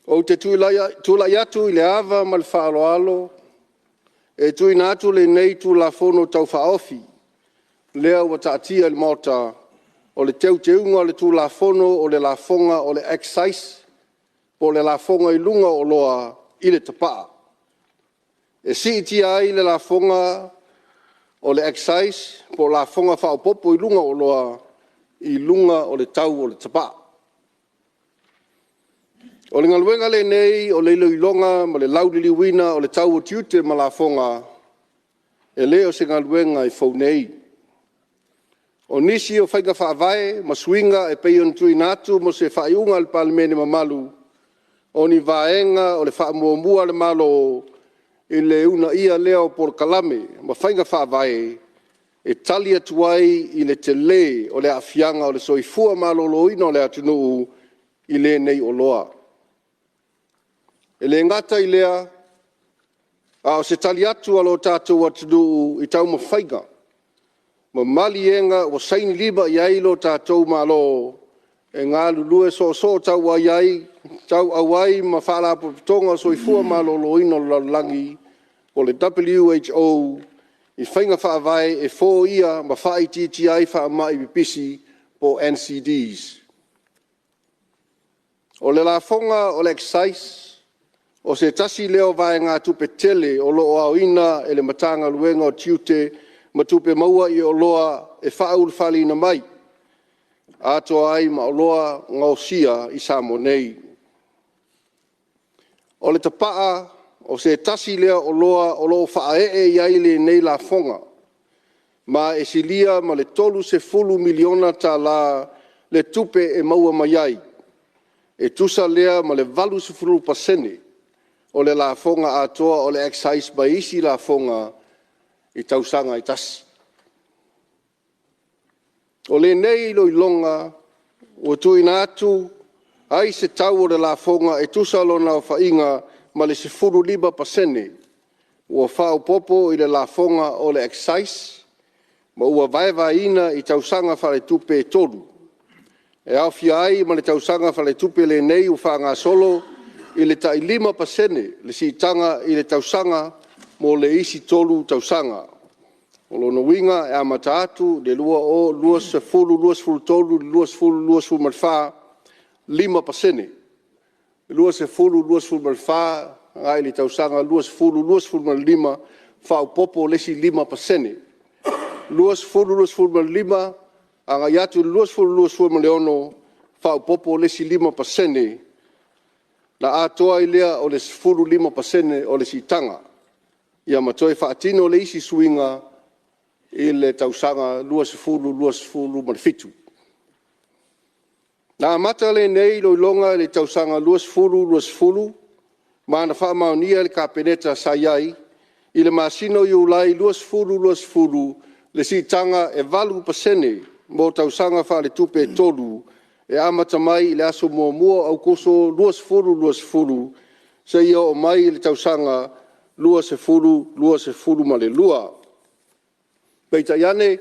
Ou te tulai atu i le ava ma le faaaloalo e tuuina atu lenei Tulafono Tau Faaofi, lea ua taatia i le Maota, o le Teuteuga o le Tulafono o le Lafoga o le Excise po o le Lafoga i luga o Oloa i le Tapaa, e siitia ai le lafoga o le excise po o lafoga faaopoopo i luga o oloa i luga o le tau o le tapaa. O le galuega lenei o le iloiloga ma le lauliliuina o le tau o tiute ma lafoga, e le o se galuega e fou nei. O nisi o faiga faavae ma suiga e pei ona tuuina atu mo se faaiuga a le Palemene mamalu, o ni vaega o le faamuamua a le Malo i le uunaia lea o polokalame ma faiga faavae e tali atu ai i le tele o le aafiaga o le soifua maloloina o le atunuu i lenei oloa. E le gata i lea, a o se tali atu a lo tatou atunuu i taumafaiga ma maliega ua sainilima i ai lo tatou Malo e galulue soosootauau ai ma Faalapotopotoga o le Soifua Maloloina o le Lalolagi po o le WHO i faiga faavae e foia ma faaitiitia ai faamai pipisi po o NCDs. O le lafoga o le excise, o se tasi lea o vaegatupe tele o lo o aoina e le Matagaluega o Tiute ma Tupe Maua i oloa e faaulufaleina mai, atoa ai ma oloa gaosia i Samoa nei. O le tapaa, o se tasi lea o oloa o lo o faaee i ai lenei lafoga, ma e silia ma le $30 miliona le tupe e maua mai ai, e tusa lea ma le 80% o le lafoga atoa o le excise ma isi lafoga i tausaga e tasi. O lenei iloiloga ua tuuina atu ai se tau o le lafoga e tusa lona aofaiga ma le 15% ua faaopoopo i le lafoga o le excise ma ua vaevaeina i tausaga faaletupe e 3, e aofia ai ma le tausaga faaletupe lenei ua faagasolo i le tai 5% le siitaga i le tausaga mo le isi 3 tausaga. O lona uiga e amata atu i le 2023 i le 2024, 5%. 2024 agai i le tausaga 2025, faaopoopo le isi 5%. 2025 agai atu i le 2026, faaopoopo le isi 5%, ona atoa ai lea o le 15% o le siitaga. Ia ma toe faatino le isi suiga i le tausaga 2027. Na amata lenei iloiloga i le tausaga 2020 ma na faamaonia e le Kapeneta sa i ai i le masina o Iulai 2020 le siitaga e 8% mo tausaga faaletupe e 3, e amata mai i le aso 1 o Aokuso 2020 seia oo mai i le tausaga 2022. Peitai ane,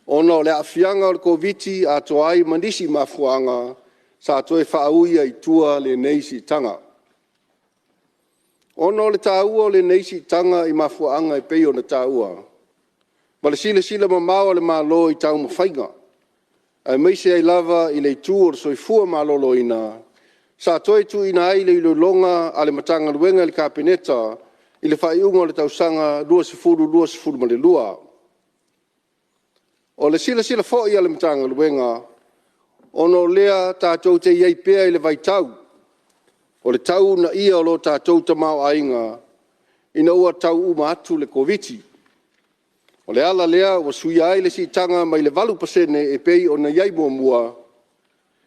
ona o le aafiaga o le Koviti-19 atoa ai ma nisi mafuaaga, sa toe faaui ai i tua lenei siitaga. Ona o le taua o lenei siitaga i mafuaaga e pei ona taua, ma le silasila mamao a le Malo i taumafaiga, aemaise ai lava i le itu o le soifua maloloina, sa toe tuuina ai le iloiloga a le Matagaluega i le Kapeneta i le faaiuga o le tausaga 2022. O le silasila foi a le Matagaluega, ona o lea tatou te i ai pea i le vaitau o le tau uunaia o lo tatou tamaoaiga ina ua tau uma atu le Koviti-19. O le ala lea ua suia ai le siitaga mai le 8% e pei ona i ai muamua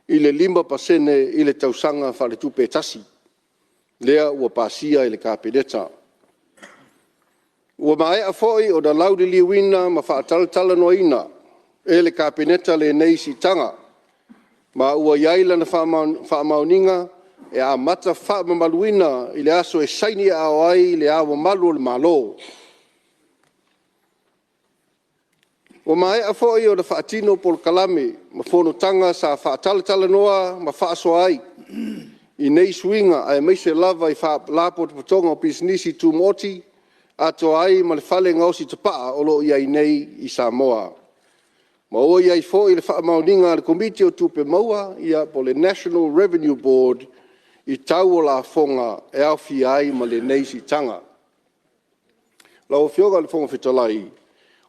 i le 5% i le tausaga faaletupe e tasi, lea ua pasia e le Kapeneta. Ua maea foi ona lauliliuina ma faatalatalanoaina e le Kapeneta lenei siitaga, ma ua i ai lana faamaoniga e amata faamamaluina i le aso e saini aao ai Le Ao Mamalu o le Malo. Ua maea foi ona faatino polokalame ma fonotaga sa faatalatalanoa ma faasoa ai i nei suiga aemaise lava i Faalapotopotoga o Pisinisi Tumaoti, atoa ai ma le fale gaosi tapaa o lo o i ai nei i Samoa. Ma ua i ai foi le faamaoniga a le Komiti o Tupe Maua ia po o le National Revenue Board i tau o lafoga e aofia ai ma lenei siitaga. Lau Afioga i le Fofoga Fetalai,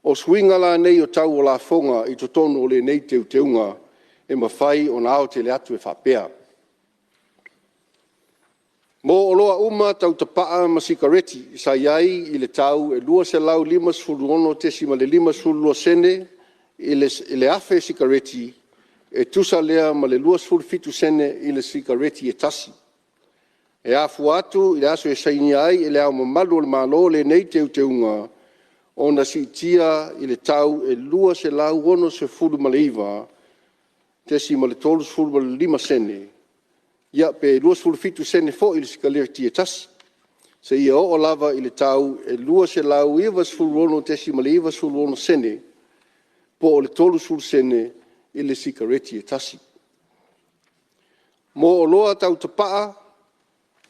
o suiga la nei o tau o lafoga i totonu o lenei Teuteuga, e mafai ona aotele atu e faapea: Mo oloa uma tau tapaa ma sikareti sa i ai i le tau e $256.52 i le 1,000 sikareti, e tusa lea ma le 27sene i le sikareti e tasi. E afua atu i le aso e sainia ai e Le Ao Mamalu o le Malo lenei Teuteuga, ona siitia i le tau e $269.35, ia pe 27sene foi i le sikareti e tasi, seia oo lava i le tau e $296.96, po o le 30sene i le sikareti e tasi. Mo oloa tau tapaa,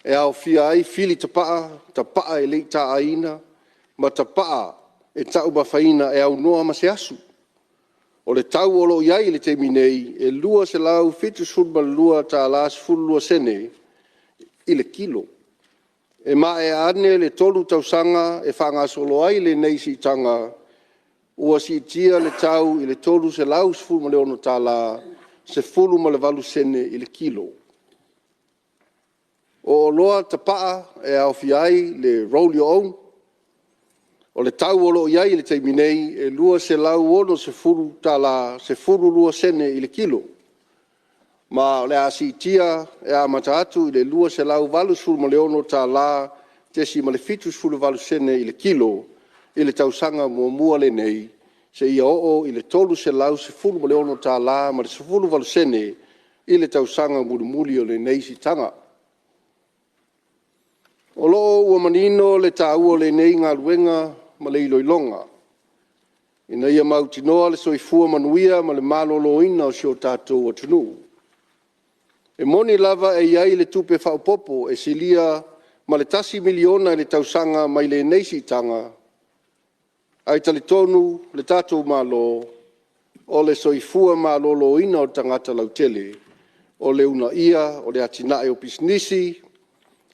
e aofia ai fili tapaa, tapaa e le i taaina ma tapaa e taumafaina e aunoa ma se asu. O le tau o lo o i ai i le taimi nei, e $272.12 i le kilo. E maea ane le 3 tausaga e faagasolo ai lenei siitaga, ua siitia le tau i le $316.18 i le kilo. O oloa tapaa e aofia ai le roll your own, o le tau o lo o i ai i le taimi nei, e $260.12 i le kilo, ma o le a siitia e amata atu i le $286.78 i le kilo i le tausaga muamua lenei, seia oo i le $316.18 i le tausaga mulimuli o lenei siitaga. O lo o ua manino le taua o lenei galuega ma le iloiloga, ina ia mautinoa le soifua manuia ma le maloloina o si o tatou atunuu. E moni lava e i ai le tupe faaopoopo e silia ma le $1 miliona i le tausaga mai lenei siitaga, ae talitonu le tatou Malo, o le soifua maloloina o tagata lautele, o le uunaia o le atinae o pisinisi,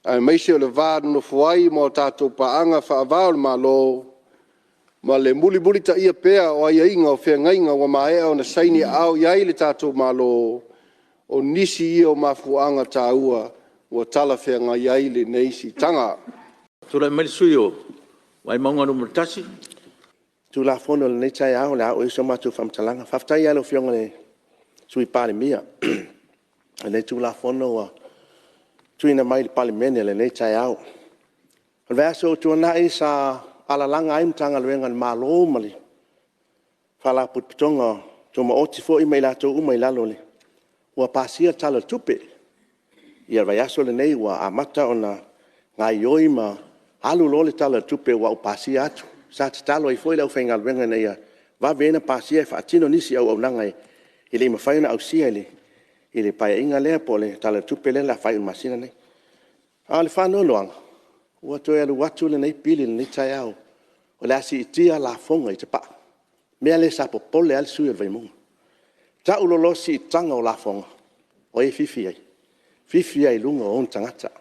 aemaise o le va nonofo ai ma tatou paaga faava-o-Malo, ma le mulimulitaia pea o aiaiga o feagaiga ua maea ona saini aao i ai le tatou Malo, o nisi ia o mafuaaga taua ua talafeagai ai lenei siitaga. Tulai mai le sui usufono mo Vaimauga 1. Tulafono i lenei taeao o le a oo i ai so matou faamatalaga. Faafetai lava i lau Afioga i le Sui Palemia i lenei Tulafono ua tuuina mai i le Palemene i lenei taeao. O le vaiaso ua tuanai sa alalaga ai Matagaluega a le Malo ma le Faalapotopotoga Tumaoti foi ma i latou uma i lalo o le... ua pasia le Tala o le Tupe. Ia o le vaiaso lenei ua amata ona gaoioi ma alu loa le Tala o le Tupe aua ua pasia atu. Sa tatalo ai foi le aufaigaluega ina ia vave ia ona pasia e faatino nisi auaunaga e le i mafai ona ausia e le Paeaiga lea po o le Tala o le Tupe lea o le a faaiu i le masina lenei. A o le faanoanoaga, ua toe alu atu lenei pili i lenei taeao, o le a siitia lafoga i tapaa. O le mea lea sa popole ai le sui usufono o le Vaimauga. Tau loa le siitaga o lafoga, o ai e fifi i ai? Fifi lava i luga o ona tagata.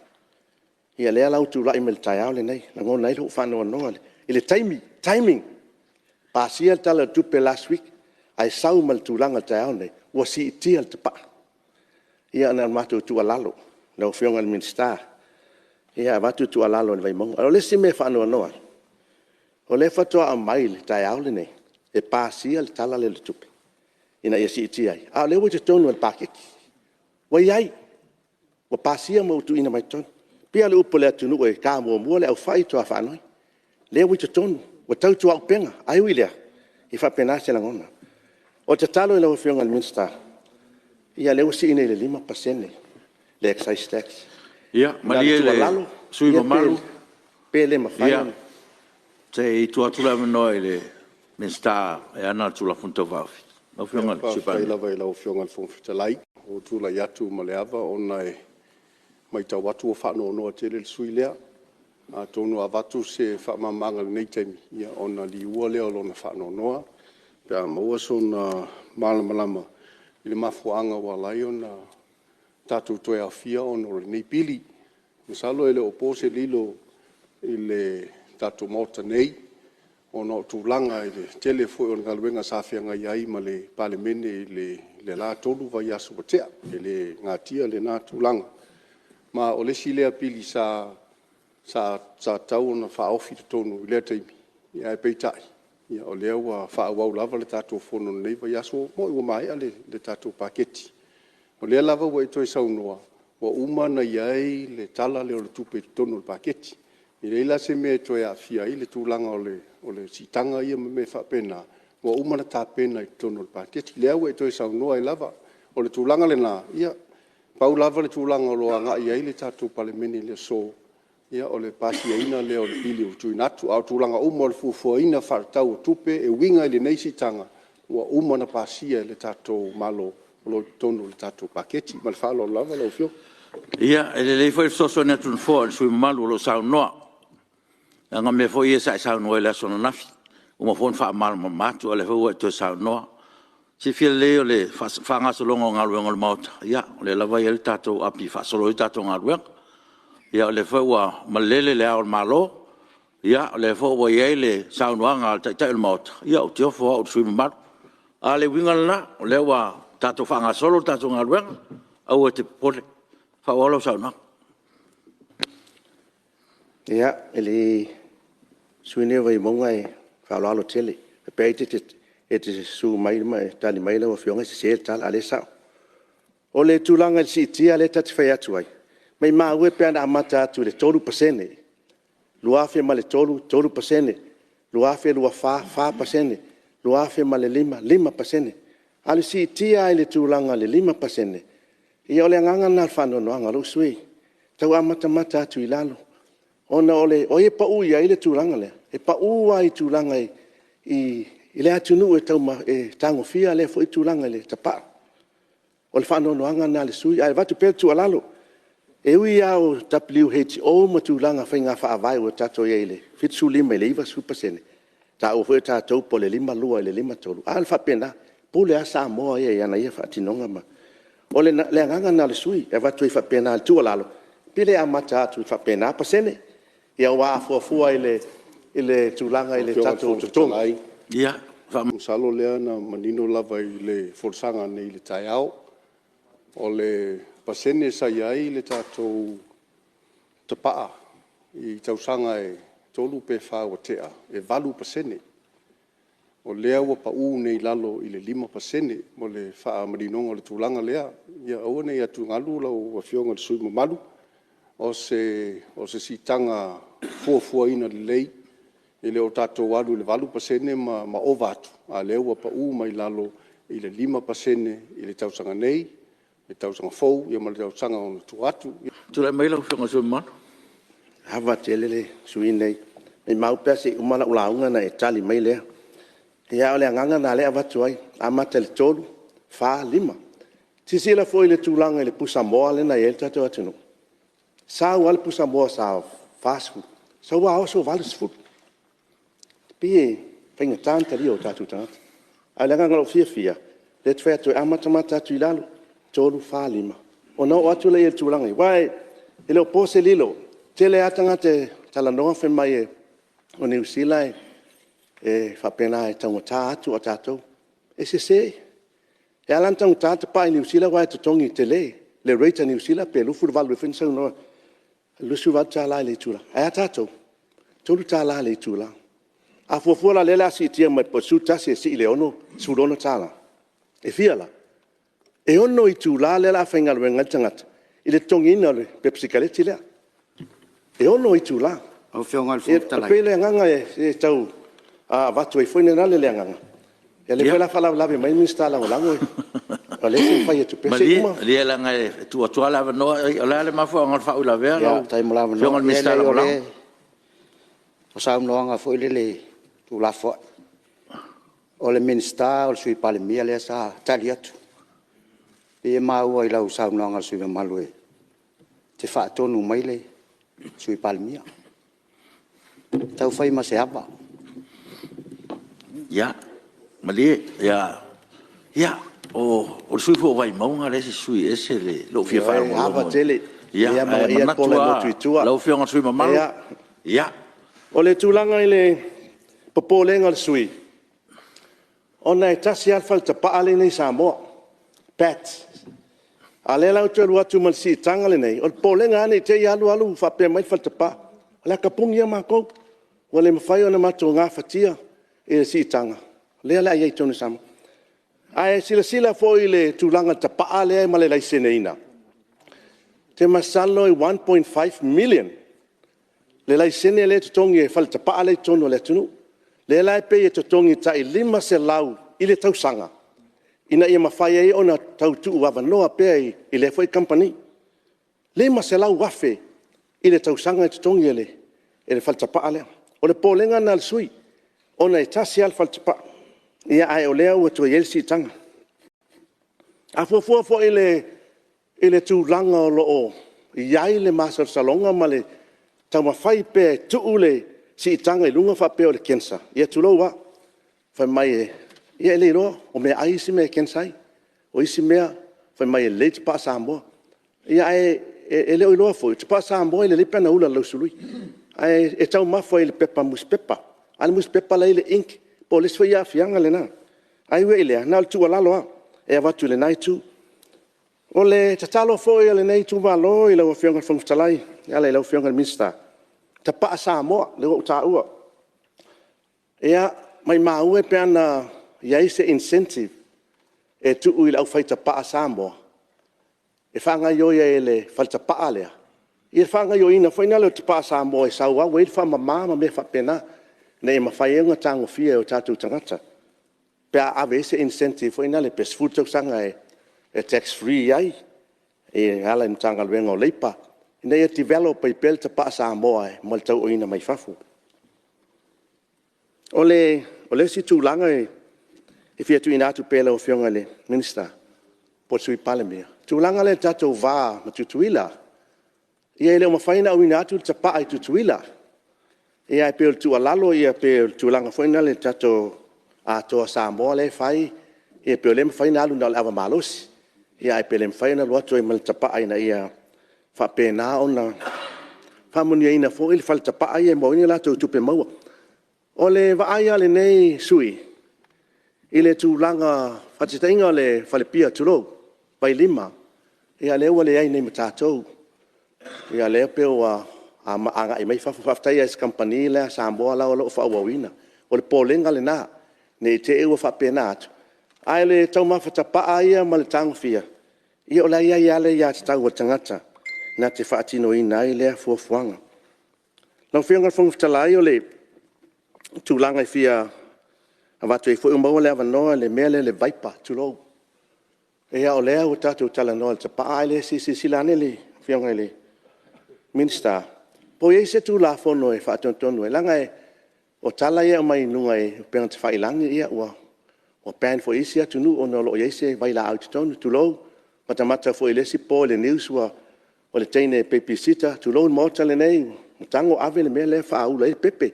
Ia lea la ua tulai mai i le taeao lenei, e lagona ai lou faanoanoa i le taimi, timing. Pasia le Tala o le Tupe last week, ae sau ma le tulaga i le taeao lenei, ua siitia le tapaa. Ia na o le matou tuualalo i lau Afioga i le Minisita, e avatu le tuualalo a le Vaimauga. O le isi mea e faanoanoa ai, o lea faatoa aumai i le taeao lenei e pasia le Tala lea o le Tupe ina ia siitia ai, a o lea ua i totonu o le paketi, ua i ai, ua pasia ma ua tuuina mai i totonu. E pei lava o le upu a le atunuu e ta muamua le aufai faatoa faanoi. O lea ua i totonu, ua tautuaupega, ae ui i lea, e faapena se lagona. O le tatalo i lau Afioga i le Minisita, ia o lea ua sii nei i le 5% le excise tax. Ia malie le sui usufono mamalu, Na o le tuualalo, pe le mafai ona... se i tuu atu le avanoa i le Minisita e ana le Tulafono Tau Faaofi. Lau Afioga i le Sui Faafetai Palemia. lava i lau Afioga i le Fofoga Fetalai. Ua ou tulai atu ma le ava ona e matau atu ua faanoanoa tele le sui usufono lea. Atonu a avatu se faamalamalamaga i lenei taimi, ia ona liua lea o lona faanoanoa pe a maua sona malamalama i le mafuaaga ua ala ai ona tatou toe aofia ona o lenei pili. Masalo e le o po se lilo i le tatou Maota nei ona o tulaga i le tele foi o galuega sa feagai ai ma le Palemene i le la 3 vaiaso ua tea. E le natia lena tulaga. Ma o le isi lea pili sa tatau ona faaofi i totonu i lea taimi, ae peitai, o lea ua faaauau lava le tatou Fono i lenei vaiaso. Ua moni ua maea le tatou paketi. O lea lava ua e toe saunoa, ua uma ona i ai le Tala lea o le Tupe i totonu o le paketi. E leai la se mea e toe aafia ai le tulaga o le siitaga ia ma mea faapena, ua uma ona tapena i totonu o le paketi. O lea ua e toe saunoa ai lava. O le tulaga lena, ia, pau lava le tulaga o lo o agai i ai le tatou Palemene i le aso, o le pasiaina lea o le pili ua tuuina atu. A o tulaga uma o le fuafuaina faatatau o tupe e uiga i lenei siitaga, ua uma ona pasia e le tatou Malo, o lo o i totonu o le tatou paketi. Ma le faaaloalo lava lau Afioga. Ia, e lelei foi le fesoasoani atu a le Nofoa i le sui usufono mamalu o lo o saunoa, leaga o mea foi ia sa e saunoa ai i le aso ananafi, ua uma foi ona faamalamalama atu, a o lea foi ua e toe saunoa. Silafia lelei o le faagasologa o galuega a le Maota, ia o lea lava e i ai le tatou api e faasolo ai tatou galuega. Ia o lea foi ua malele Le Ao o le Malo, o lea foi ua i ai le saunoaga a le Taitai o le Maota, ia ou te ofo au i le sui usufono mamalu. A o le uiga lena, o lea ua tatou faagasolo le tatou galuega, aua e te popole. Faaauau lau saunoaga. Ia, o le sui usufono lenei o Vaimauga e faaaloalo tele. Faapea ai e te susu mai ma e tali mai lau Afioga e sese le tala a o lea e sao. O le tulaga i le siitia lea ta te fai atu ai, maumau e pe ana amata atu i le 3%, 2003, 3%, 2024, 4%, 2025, 5%. A o le siitia lava i le tulaga o le 5%, ia o le agaga lena o le faanoanoaga o lou sui usufono, tau amatamata atu i lalo, ona o ai e pau i ai le tulaga lea? E pau lava i tulaga i le atunuu e tagofia lea foi tulaga i le tapaa. O le faanoanoaga lena o le sui usufono, ae avatu pea le tuualalo, e ui lava o le WHO ma tulaga o faiga faavae ua tatou i ai i le 75 i le 90%, taua foi o tatou po o le 52 i le 53, a faapena. E pule lava Samoa ia i ana ia faatinoga. O le agaga lena o le sui usufono e avatu ai faapena o le tuualalo, pe le amata atu faapena pasene. Aua a fuafua i le tulaga i tatou totogi… Lau Afioga i le Fofoga Fetalai, masalo o lea na manino lava i le folasaga ananei i le taeao. O le pasene sa i ai le tatou tapaa i tausaga e 3 pe 4 ua tea, e 8%. O lea ua pau nei i lalo i le 5% mo le faamaninoga o le tulaga lea. Ia aua ne i atugalu lau Afioga i le sui usufono mamalu, o se siitaga fuafuaina lelei, e le o tatou alu i le 8% ma ova atu, a o lea ua pau mai lalo i le 5% i le tausaga nei, le tausaga fou ma le tausaga i ona tua atu. Tulai mai lau Afioga i le sui usufono mamalu. E ava tele le sui usufono lenei, maumau pe a se i uma lau lauga ona e tali mai lea. Ia a o le agaga lena o lea e avatu ai, amata i le 3, 4, 5. Silasila foi i le tulaga i le pusamoa lea na i ai le tatou atunuu, sau lava le pusamoa sa $40, sau a oso ua $80. E pei e faigata ona talia e o tatou tagata. A o le agaga o lou fiafia, lea ou te fai atu ai, amatamata atu i lalo, 3, 4, 5, ona oo atu lea i le tulaga lea, aua e le o po se lilo, e toatele lava tagata e talanoa fai mai o Niu Sila e faapena e taugata atu a tatou… E sese. E ala ona taugata le tapaa i Niu Sila aua e totogi tele. Le rate a Niu Sila pe 28 ea foi na saunoa, $28 i le itula, ae a tatou? E $3 i le itula. A fuafua la o lea o le a siitia mai po o le 11 e sii i le $16, e fia la? E 6 itula lea o le a faigaluega ai le tagata i le totogiina o le pepa sikaleti lea. E 6 itula. Lau Afioga i le E Fofoga Fetalai… pei o le agaga e tau avatu ai foi lea agaga, ia lea foi o le a faalavelave mai le Minisita Lagolago, o lea se i fai atu pea. Se i uma… Malie leaga e tuu atu lava le avanoa. O le a le mafuaaga o le faauilavea lau Faafetai mo le Afioga i le avanoa. Minisita Lagolago? O saunoaga foi lele tuulafoai. O le Minisita o le Sui Palemia lea sa tali atu. E pei e maua i lau saunoaga i le sui usufono mamalu e te faatonu mai le Sui Palemia. Tau fai ma se ava. Ia, malie, o le sui usufono foi o Vaimauga le isi sui usufono e ese lou fia faalogologo. E ava tele, e Ae amanaia le manatu pola e motu i tua. lava lau Afioga i le sui usufono mamalu, ia… O le tulaga i le popolega o le sui usufono, ona e tasi lava le Fale Tapaa lea e i inei i Samoa, PACS. A o lea la ua toe alu atu ma le siitaga lenei, o le popolega lava ne i te i ua alu alu faapea mai le Fale Tapaa, o le a tapuni ia matou, ua le mafai ona matou gafatia le siitaga lea o le a i ai i totonu o Samoa. Ae silasila foi i le tulaga o le tapaa lea ma le laiseneina, ou te masalo e $1.5 million le laisene lea e totogi e le fale tapaa lea i totonu o le atunuu. O lea la e pei e totogi tai $500 i le tausaga ina ia mafai ai ona tau tuuavanoa pea i lea foi kamupani. $500,000 i le tausaga e totogi e le fale tapaa lea. O le popolega lena o le sui usufono, ona e tasi lava le fale tapaa, ae o lea ua toe i ai le siitaga. A fuafua foi i le tulaga o lo o i ai le masalosaloga ma le taumafai pea e tuu le siitaga i luga faapea o le cancer, ia tulou lava, fai mai, ia e le iloa, o meaai isi mea e cancer ai. O isi mea fai mai e lelei le tapaa Samoa. Ae le o iloa foi, o le tapaa Samoa e lelei pe ana ula i le lausului, ae taumafa i le pepa nusipepa, a o le nusipepa la e i ai le ink, po o le isi foi aafiaga lena. Ae ui i lea, na o le tuualalo lava e avatu i lena Itu. O le tatalo foi a lenei itumalo i lau Afioga i le Fofoga Fetalai e ala i lau Afioga i le Minisita, tapaa Samoa lea ua ou taua. Ia, maumau e pe ana i ai se incentive e tuu i le aufai tapaa Samoa e faagaoioi ai e le fale tapaa lea le faagaoioiga foi lea o le tapaa Samoa e sauau ai le faamama ma mea faapena, ina ia mafai ai ona tagofia e o tatou tagata pe a ave i ai se incentive foi lea pe 10 tausaga e tax free ai e ala i le Matagaluega o Leipa, ina ia develop ai pea le tapaa Samoa mo le tauauina mai fafo. O le isi tulaga e fia tuuina atu pea i lau Afioga i le Minisita po o le Sui Palemia, o le tulaga lea i le tatou va ma Tutuila. Ia e le o mafai ona auina atu le tapaa i Tutuila. Ae pei o le tuualalo pei o le tulaga foi lea i le tatou Atoa Samoa lea e fai, ia pei o lea e mafai ona alu na o le ava malosi. Ae pe le mafai ona alu atu ai ma le tapaa ina ia faapena ona faamanuiaina foi le Fale Tapaa ia e maua ai ni latou tupe maua. O le vaai a lenei sui usufono i le tulaga, faataitaiga o le falepia tulou, o Vailima, ia lea ua leai nei ma tatou. Ia lea pei ua agai mai fafo. Faafetai lava i se kamupani la a Samoa la e o lo o faaauauina. O le popolega lena, ne i te i ua faapena atu, a o le taumafa tapaa ia ma le tagofia, ia o la e i ai lava le aiatatau a le tagata na te faatinoina ai lea fuafuaga. Lau Afioga i le Fofoga Fetalai, o le tulaga e fia avatu ai foi ua maua le avanoa i le mea lea o le VIPER tulou. Ia o lea ua tatou talanoa i le tapaa, ae le se i silasila ane le Afioga i le Minisita po o i ai se Tulafono e faatonutonu ai, leaga o tala ia e aumai luga o upega tafailagi ua ban foi e isi atunuu ona o lo o i ai se vailaau i totonu, tulou. Na matamata foi i le isi po i le news o le teine babysitter, tulou le Maota lenei, ua tago ave le mea lea e faaula ai le pepe.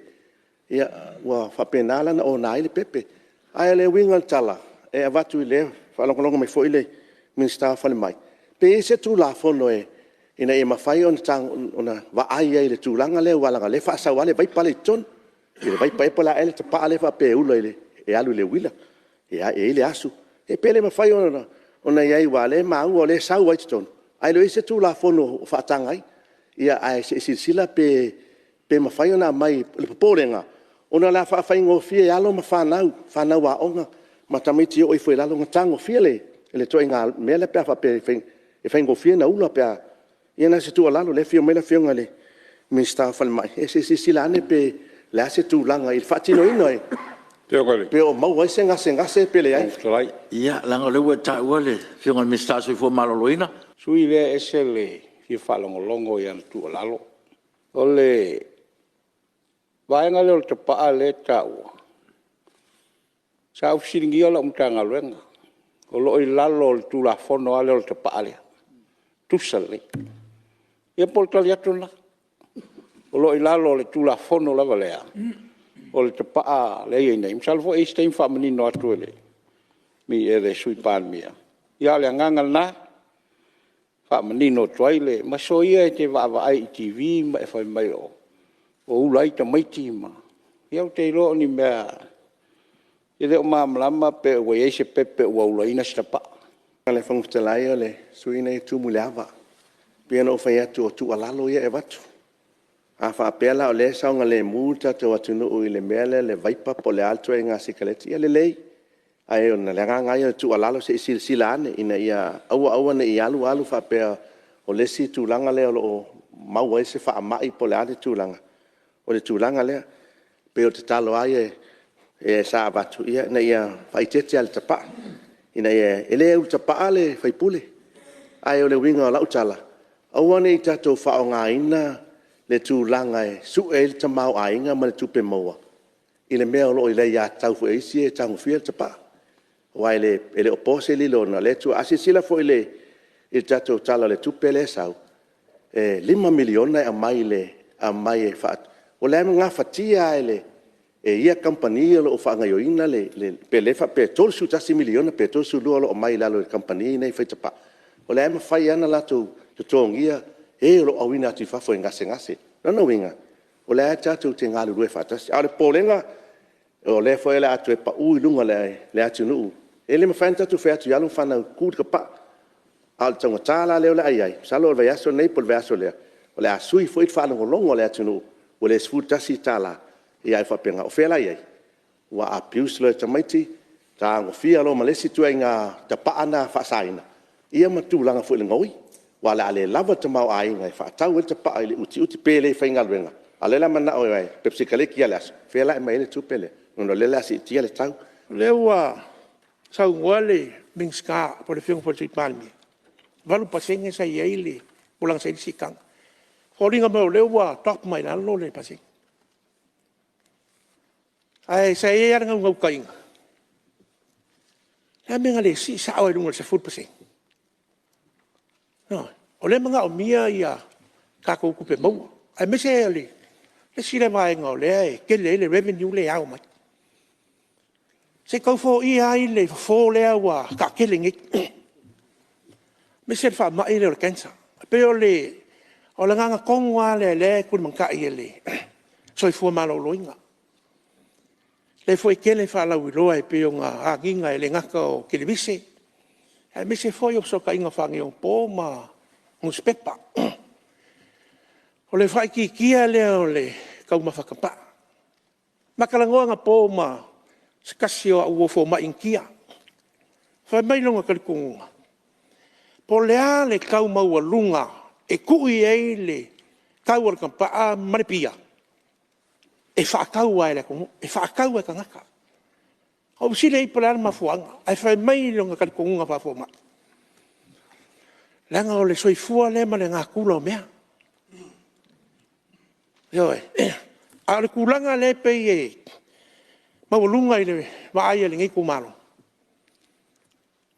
Ia, ua faapena la ona ona ai le pepe. A o le uiga o le tala e avatu, o lea e faalogologo mai foi le Minisita o le Falemai, pe i ai se Tulafono ina ia mafai ona vaai ai i le tulaga lea, aua leaga o lea e faasau lava le vaipa lea i totonu, po o le vaipa ea po o le a ea le tapaa lea e faapea e ula e alu i le uila, e i ai le asu. Pe le mafai ona i ai aua o lea e maua o lea e sau lava i totonu, ae le o i ai se Tulafono o faataga ai. Ae se i silasila pe mafai ona aumai. O le popolega, ona o le a faafaigofie e alo ma fanau, fanau aoga ma tamaiti e oo ifo i lalo ona tagofia le ituaiga mea lea pe a faapea e faigofie ona ula pe a… Ia na o se tuualalo, o lea e afio mai le Afioga i le Minisita o le Falemai, ia se i silasila ane po o le a se tulaga i le faatinoina, pe o maua ai se gasegase pe leai. Ia, leaga o lea ua e taua le Afioga i le Minisita o le Soifua Maloloina. O le sui usufono lea e ese le fia faalogologo i ana tuualalo. O le vaega lea o le tapaa lea e taua, sa ou fesiligia lau Matagaluega, o lo o i lalo o le Tulafono lava lea o le tapaa lea, tusa lelei. Ia po o le tali atu lena. O lo o i lalo o le Tulafono lava lea o le tapaa lea e i ai nei, masalo foi e i ai se taimi faamanino atu e le Sui Palemia. Ia a o le agaga lena, e faamanino atu ai le… Ma soia e te vaavaai i TV ma e fai mai o ula ai tamaiti ma… Ia ou te iloa o ni mea e le o malamalama pe ua i ai se pepe ua ulaina se tapaa. Lau Afioga i le Fofoga Fetalai o le sui usufono lenei e tumu i le ava. E pei ona ou fai atu o tuualalo ia e avatu. A faapea la o lea e saogalemu le tatou atunuu i le mea lea o le vaipa po o le a le ituaiga sikareti, ia lelei. Ae o le agaga lava ia o le tuualalo, se i silasila ane ina ia aua aua ne i alu alu faapea o le isi tulaga lea o lo o maua ai se faamai po o le a le tulaga, o le tulaga lea. E pei o le tatalo lava ia sa avatu ina ia faaeteete lava i le tapaa, ina ia… E le ulutapaa le sui usufono, ae o le uiga o lau tala, aua ne i tatou faaaogaina le tulaga e sue ai le tamaoaiga ma le tupe maua i le mea o lo o i le aiatatau foi a isi ia e tagofia le tapaa. Aua e le o po se lilo, ona o lea… a silasila foi i le tatou Tala o le Tupe lea e sau, e $5 miliona e aumai e faa… O la e gafatia lava e ia kamupani o lo o faagaoioiga pe lea e faapea e $31 miliona pe 32 o lo o aumai i lalo e kamupani nei fai tapaa, o la e mafai lava ona latou totogia e o lo o auina atu i fafo e gasegase. O lona uiga, o lea lava tatou te galulue faatasi. A o le popolega, o lea foi o le a toe pau i luga o le atunuu. E le mafai lava ona tatou fai atu i alo ma fanau, tuu le tapaa. A o le taugata la lea o le a i ai, masalo o le vaiaso lenei po o le vaiaso lea, o le a sui foi le faalogologo a le atunuu ua le $11, ae faapena. O fea la e i ai? Ua abuse loa e tamaiti, tagofia loa ma le isi ituaiga tapaa lena faasaina, ia ma tulaga foi i le gaoi, aua o le a le lava le tamaoaiga e faatau ai le tapaa i le utiuti pe le faigaluega, a o lea o le a manao e pepe sikaleti lava i le aso. O fea la e aumai ai le tupe lea ona o lea o le a siitia le tau. O lea ua saunoa le Minisita po o le Afioga foi i le Sui Palemia, e 8% sa i ai le tulaga sa i ai le siitaga. E foliga mai o lea ua drop mai lalo le pasene. Ae sa i ai lava le naunautaiga, o le a le mea na le sii sao ai i luga i le 10%? Ioe. O lea e manaomia tatou tupe maua, aemaise o le isi lea vaega o lea e tele ai le revenue lea e ao mai. Se i tau foia ai le fofo lea ua taatele nei, aemaise le faamai lea o le cancer. E pei o le agaga tonu lava lea o lea e tulimatai e le Soifua Maloloina. O lea foi e tele faalauiloa e pei ona agiga e le gata o televise, aemaise foi o fesootaiga faaneionapo ma nusipepa. O le faaitiitia lea o le taumafa tapaa. Ma talanoa anapo ma se tasi o au uo fomai Initia, fai mai lona talitonuga, po o le a le tau maualuga e tuu i ai le tau o le tapaa ma le pia, e faatau lava e le atunuu, e faatau lava e tagata. Ou fesili ai po o le a le mafuaaga, ae fai mai lona talitonuga faafomai, leaga o le soifua lea ma le natura o mea. Ioe. A o le tulaga lea e pei e maualuga i le vaai a lenei itumalo,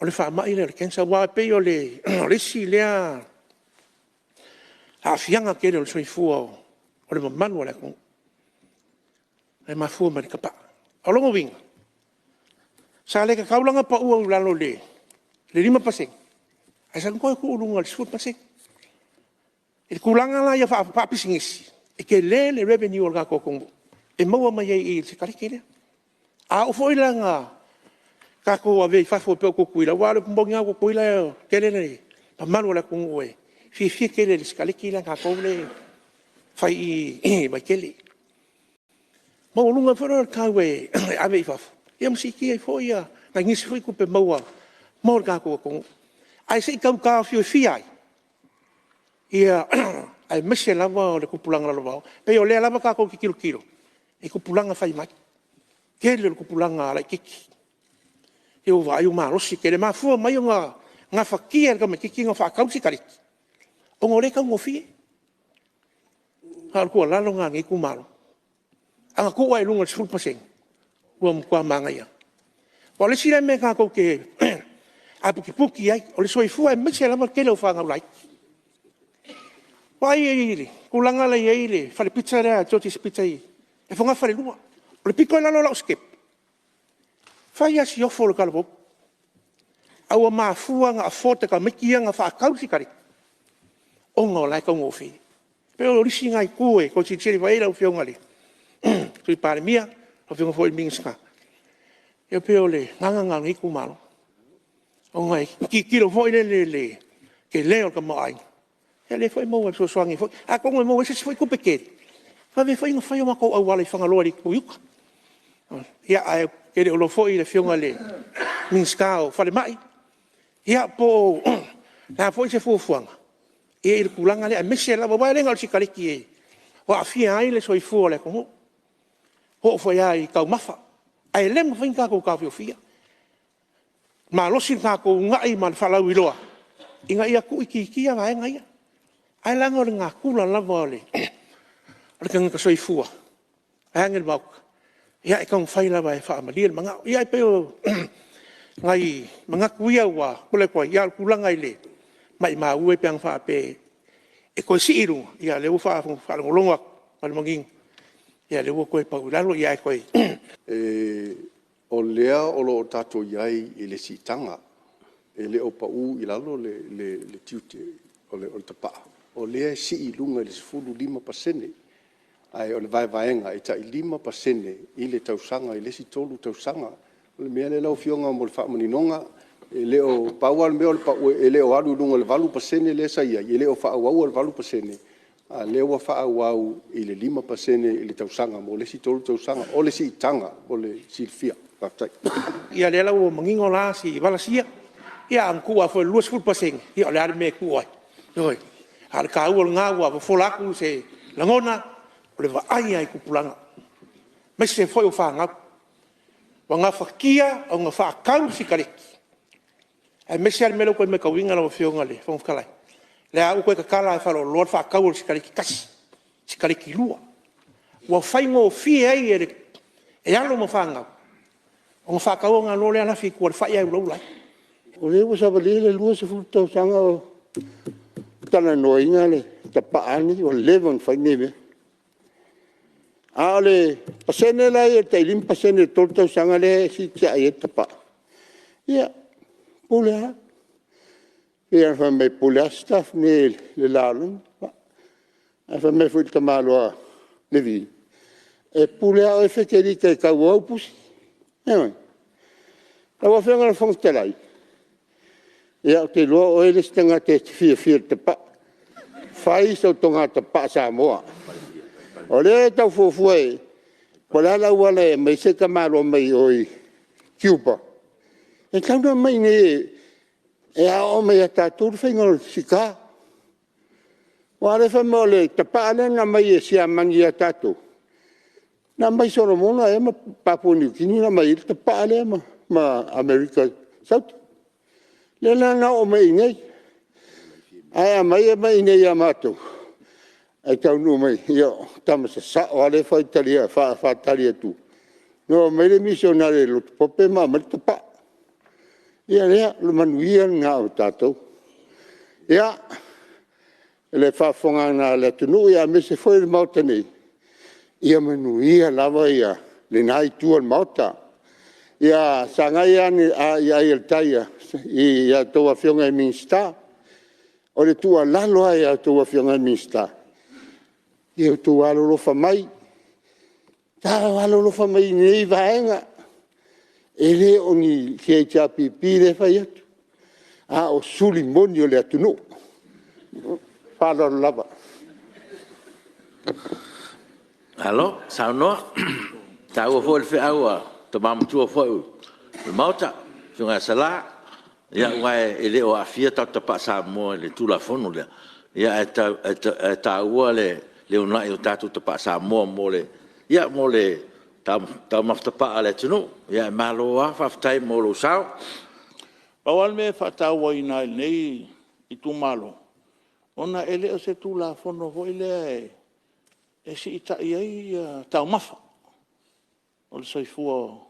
o le faamai lea o le cancer. Aua e pei o le isi lea aafiaga tele o le soifua o le mamalu o le atunuu e mafua mai le tapaa. O lona uiga, sa le tatau la ona pau i lalo i le 5%, ae sa toe tuu i luga i le 10%. I le tulaga la ia faapisinisi, e tele le revenue a le tatou atunuu e maua mai ai i le sikareti lea. A oo foi la ina tatou avea i fafo e pei o Tutuila, aua o le upu moni lava o Tutuila e tele le mamalu o le atunuu e fiafia tele i le sikareti lea a tatou lea e fai i Vaitele. Maualuga ai foi lea o le tau e ave i fafo, ia ma siitia ai foi nai nisi foi tupe maua mo le tatou atunuu. Ae se i tau taofiofia ai, aemaise lava o le tupulaga lalovaoa. E pei o lea lava tatou te tilotilo i tupulaga fai mai. Tele o le tupulaga laitiiti, ia ua vaai ua malosi tele. E mafua mai ona gafatia e le tamaitiiti ona faatau le sikareti, ona o lea e taugofie. A o le tuualalo lena a lenei itumalo. Ana tuu lava i luga i le 10% ua matua manaia lava. Aua o le isi lea mea tatou te aputiputi i ai, o le soifua aemaise lava le tele o fanau laiti. Vaai i le tulaga la e i ai le fale pizza lea a Geogies Pizza i fogafale lua. O le pito i lalo o lau sitepu, fai lava si ofo o le talavou. Ae ua mafua ona afford e tamaiti ia ona faatau le sikareti, ona o la e taugofie. E pei o nisi na itu e toe silasila i ai lau afioga i le Sui Palemia, lau afioga foi i le Minisita. E pei o le agaga lena o lenei itumalo, ona e tilotilo foi lele i le tele o le tamaoaiga, o lea foi e maua e fesoasoani ai foi. Atonu e maua ai se isi foi tupe tele, e vave ai foi ona fai o matou auala i Fagaloa i le itu i uta. Ae ou te le o iloa foi le afioga i le Minisita o Falemai, po o le a foi se fuafuaga i le tulaga lea, aemaise lava, aua e le na o le sikareti e aafia ai le soifua o le atunuu. E oo foi lava i taumafa, ae le mafai ona tatou taofiofia. E malosi le tatou uunai ma le faalauiloa ina ia tuuitiitia vaega ia. Ae leaga o le natura lava o le tagata soifua vaeane le Maota, e taumafai lava e faamalie le manao. Ia e pei o nai manatu ia ua tulai atu ai, a o le tulaga maumau e pe ana faapea e toe sii i luga, ia o lea ua faalogologo atu ma le manino, o lea ua toe pau i lalo. O lea o lo o tatou i ai i le siitaga, e le o pau i lalo le tiute o le tapaa, o lea e sii i luga i le 15%. Ae o le vaevaega e tai 5% i le tausaga i le isi 3 tausaga. O le mea lea lau Afioga mo le faamaninoga, e le o… pau lava le mea o le pau, e le o alu i luga i le 8% lea sa i ai, e le o faaauauina le 8%, a o lea ua faaauau i le 5% i le tausaga mo le isi 3 tausaga. O le siitaga mo le silafia. Faafetai. Ia o lea la ua manino la si vala sia, ana tuu lava foi i le 20%, ia o le a le mea e tuu ai. Ioe. A o le taua lena ua fofola atu se lagona, o le vaai lava i tupulaga, aemaise foi o fanau ua gafatia ona faatau le sikareti, aemaise lava le mea lea ua toe matauina lau Afioga i le Fofoga Fetalai, o lea lava ua toe tatala lava e faleoloa le faatau o le sikareti tasi, sikareti lua. Ua faigofie ai e alo ma fanau ona faatau ona alu loa lea lafi i tua i le fai ae ulaula ai. O lea ua savalia le 20 tausaga o talanoaina le tapaa lenei, ua leva ona fai lenei mea. A o le pasene la e i ai tai 5% i le 3 tausaga lea e siitia ai le tapaa, ia, e pule lava. E pei ona fai mai e pule lava Sitafune i le la o luma. Ae fai mai foi le tamaloa Levi, e pule lava oe Fetelika e tau o au pusi. Ioe. Lau Afioga i le Fofoga Fetalai, ia ou te iloa o oe le isi tagata e te fiafia i le tapaa. Fai sau togapaa Samoa. O lea e tau fuafua po o le a le auala e aumai ai se tamaloa mai o i Cuba, e tatau ona aumai i inei e aoao mai ia tatou le faiga o le cigar. Aua o lea e fai mai o le tapaa lea na aumai e Siamani ia tatou, na aumai i Solomona ea ma Papua Niu Kini na aumai ai le tapaa lea ma Amerika Saute. Lea la na oo mai i inei, ae aumai aumai i inei ia matou, ae taunuu mai, ia o tama sasao lava lea e faatali atu. Na omai le misionare i Lotofaga ma aumai le tapaa. Ia lea, o le manuia lena o tatou. Ia, le faafofogaaga a le atunuu aemaise foi o le Maota nei, ia manuia lava lena Itu o le Maota. Ia sagai ane ai o le tai i a outou Afioga i Minisita. O le tuualalo lava ia outou Afioga i Minisita, ia outou alolofa mai, alolofa mai i lenei vaega. E le o ni HRPP lea e fai atu, a o suli moni o le atunuu. Ma le faaaloalo lava. Malo saunoa, taua foi le feau a le tama matua foi o le Maota, le afioga ia Sala. Aua e le o aafia tatou tapaa Samoa i le Tulafono lea, ae taua le uunai o tatou tapaa Samoa mo le taumafa tapaa a le atunuu. Ae malo lava faafetai mo lou sao. Pau lava le mea e faatauaina ai e lenei itumalo, ona e le o se Tulafono foi lea e siitai ai taumafa o le soifua.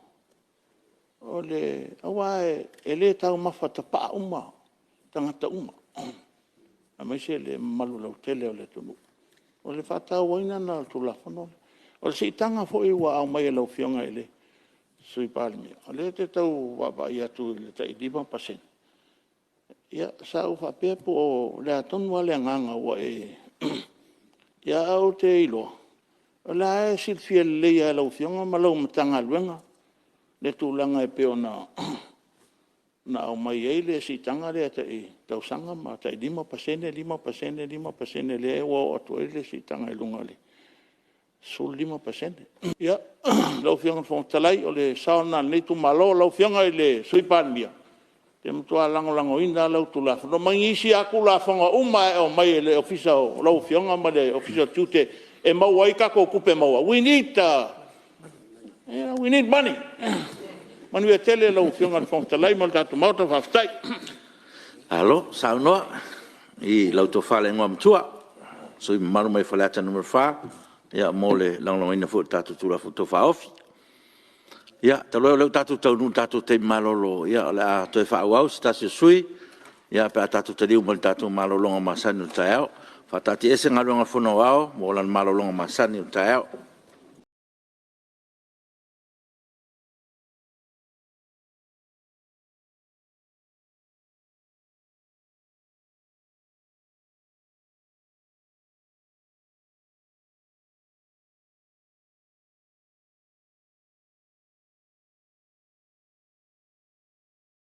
Aua e le taumafa tapaa uma tagata uma. aemaise le mamalu lautele o le atunuu. O le faatauaina lena o le Tulafono lea. O le siitaga foi ua aumai e lau Afioga i le Sui Palemia, o lea e te tau vaavaai atu i le tai 5%, ia sa ou faapea po o le a tonu lava le agaga ua e… ae ou te iloa, o la e silafia lelei lava e lau Afioga ma lau Matagaluega le tulaga e pei ona aumai ai le siitaga lea tai tausaga ma tai 5%, 5%, 5% lea ua oo atu ai le siitaga i luga o le 15%. Ia, lau Afioga i le Fofoga Fetalai, o le sao lena o lenei itumalo. Lau Afioga i le Sui Palemia, ou te matua lagolagoina lava lau Tulafono ma nisi lava Tulafono uma e aumai e le Ofisa o lau Afioga ma le Ofisa o Tiute e maua ai tatou tupe maua. We need money. Manuia tele lau Afioga i le Fofoga Fetalai ma le tatou Maota. Faafetai. Malo saunoa i lau Tofa i le Igoamatua, le sui usufono mamalu mai Faleata 4 mo le lagolagoina foi o le tatou Tulafono Tau Faaofi. Ia, talu ai o lea ua tatou taunuu i le tatou taimi malolo, ia o le a toe faaauau se tasi o sui usufono pe a tatou taliu mai le tatou malologa masani o le taeao. E faataatiaese Galuega a le Fono Aoao mo lana malologa masani o le taeao.